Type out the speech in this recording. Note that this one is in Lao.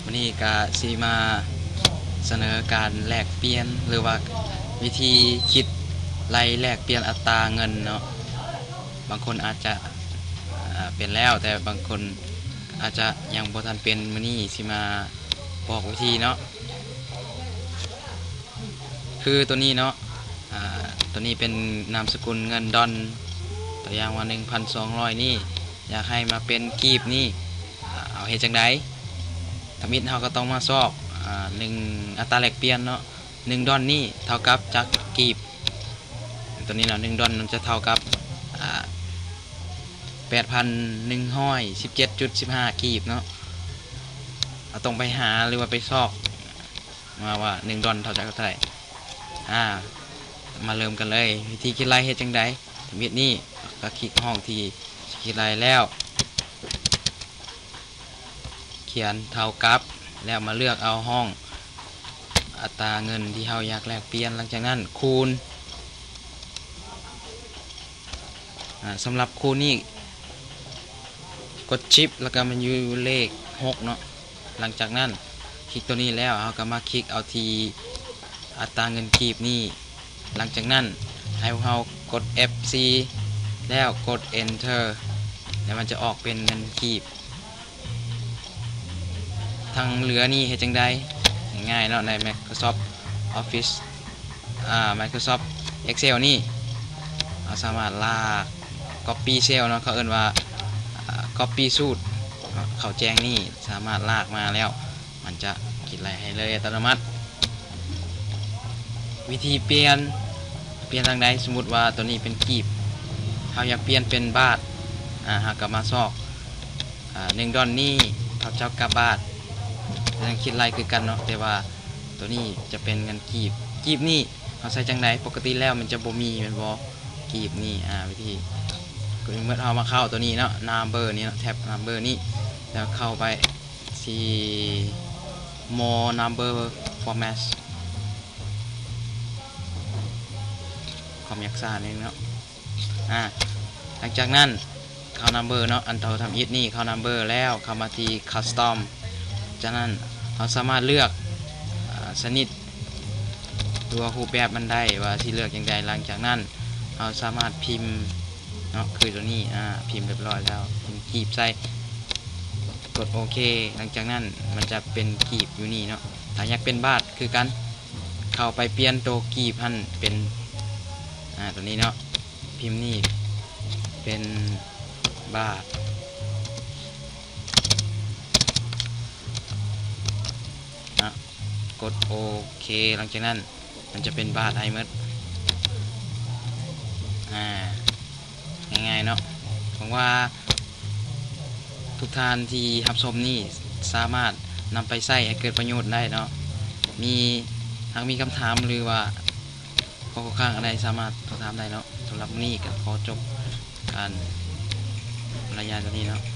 ມື້ນີ້ກະຊິມາສະເໜີການແລກປ່ຽນ ຫຼືວ່າວິທີຄິດໄລ່ແລກປ່ຽນອັດຕາເງິນເນາະ. ບາງຄົນອາດຈະ ອາ ເປັນແລ້ວ ແຕ່ບາງຄົນອາດຈະຍັງບໍ່ທັນເປັນ. ມື້ນີ້ຊິມາບອກວິທີເນາະ. ຄືໂຕນີ້ເນາະ ອາ ໂຕນີ້ເປັນນາມສະກຸນເງິນດອນ ຕົວຢ່າງວ່າ ໜຶ່ງພັນສອງຮ້ອຍນີ້ ຢາກໃຫ້ມາເປັນກີບນີ້ ອາ ເຮົາເຮັດຈັ່ງໃດ? ທຳອິດເຮົາກໍຕ້ອງມາຊອກ ອາ ໜຶ່ງ ອັດຕາແລກປ່ຽນເນາະ ໜຶ່ງດອນນີ້ເທົ່າກັບຈັກກີບ? ໂຕນີ້ເນາະ ໜຶ່ງດອນມັນຈະເທົ່າກັບ ອາ ແປດພັນໜຶ່ງຮ້ອຍສິບເຈັດຈຸດສິບຫ້າກີບເນາະ. ເຮົາຕ້ອງໄປຫາ ຫຼືວ່າໄປຊອກ ມາວ່າໜຶ່ງດອນເທົ່າກັບເທົ່າໃດ. ອາ ມາເລີ່ມກັນເລີຍ. ວິທີຄິດໄລ່ເຮັດຈັ່ງໃດ? ທຳອິດນີ້ກໍຄລິກຫ້ອງທີ່ຊິຄິດໄລ່ແລ້ວ ຂຽນເທົ່າກັບ ແລ້ວມາເລືອກເອົາຫ້ອງອັດຕາເງິນທີ່ເຮົາຢາກແລກປ່ຽນ. ຫຼັງຈາກນັ້ນຄູນ ອາ ສຳລັບຄູນນີ້ ກົດ Shift ແລ້ວກໍມາຢູ່ເລກຫົກເນາະ. ຫຼັງຈາກນັ້ນຄລິກໂຕນີ້ແລ້ວ ເຮົາກໍມາຄລິກເອົາທີ່ອັດຕາເງິນກີບນີ້. ຫຼັງຈາກນັ້ນໃຫ້ພວກເຮົາກົດ F four ແລ້ວກົດ Enter ແລ້ວມັນຈະອອກເປັນເງິນກີບ. ທາງເຫຼືອນີ້ເຮັດຈັ່ງໃດ? ງ່າຍໆເນາະ ໃນ Microsoft Office ອາ Microsoft Excel ນີ້ ເຮົາສາມາດລາກ Copy Cell ເນາະ ເຂົາເອີ້ນວ່າ ອາ Copy ສູດເນາະ ເຂົ້າແຈ້ງນີ້ ສາມາດລາກມາແລ້ວ ມັນຈະຄິດໄລ່ໃຫ້ເລີຍອັດຕະໂນມັດ. ວິທີປ່ຽນ ປ່ຽນທາງໃດ? ສົມມຸດວ່າໂຕນີ້ເປັນກີບ ເຮົາຢາກປ່ຽນເປັນບາດ ອາ ເຮົາກໍມາຊອກ ອາ ໜຶ່ງດອນນີ້ເທົ່າກັບບາດ ຍັງຄິດໄລ່ຄືກັນເນາະ ແຕ່ວ່າໂຕນີ້ຈະເປັນເງິນກີບ. ກີບນີ້ເຮົາໃຊ້ຈັ່ງໃດ? ປົກກະຕິແລ້ວມັນຈະບໍ່ມີແມ່ນບໍ່? ກີບນີ້ ອາ ວິທີ ກໍເມື່ອເຮົາມາເຂົ້າໂຕນີ້ເນາະ Number ນີ້ເນາະ ແທັບ Number ນີ້ ແລ້ວເຂົ້າໄປທີ່ More Number Format ຄວາມຍາກຊ້າໜຶ່ງເນາະ. ອາ ຫຼັງຈາກນັ້ນເຂົ້າ Number ເນາະ ອັນເຮົາທຳອິດນີ້ເຂົ້າ Number ແລ້ວເຂົ້າມາທີ່ Custom. ຈາກນັ້ນເຮົາສາມາດເລືອກ ອາ ຊະນິດ ຫຼືວ່າຮູບແບບມັນໄດ້ວ່າຊິເລືອກຢ່າງໃດ. ຫຼັງຈາກນັ້ນເຮົາສາມາດພິມເນາະ ຄືໂຕນີ້ ອາ ພິມຮຽບຮ້ອຍແລ້ວ ພິມກີບໃສ່ ກົດໂອເຄ. ຫຼັງຈາກນັ້ນມັນຈະເປັນກີບຢູ່ນີ້ເນາະ. ຖ້າຢາກເປັນບາດຄືກັນ ເຂົ້າໄປປ່ຽນໂຕກີບຫັ້ນເປັນ ອາ ໂຕນີ້ເນາະ ພິມນີ້ເປັນບາດເນາະ ກົດໂອເຄ. ຫຼັງຈາກນັ້ນມັນຈະເປັນບາດໃຫ້ໝົດ ອາ ງ່າຍໆເນາະ. ຫວັງວ່າທຸກທ່ານທີ່ຮັບຊົມນີ້ສາມາດນຳໄປໃຊ້ໃຫ້ເກີດປະໂຫຍດໄດ້ເນາະ. ມີ ຫາກມີຄຳຖາມ ຫຼືວ່າຂໍ້ຄົງຄ້າງອັນໃດ ສາມາດສອບຖາມໄດ້ເນາະ. ສຳລັບມື້ນີ້ກໍຂໍຈົບການບັນຍາຍເທົ່ານີ້ເນາະ.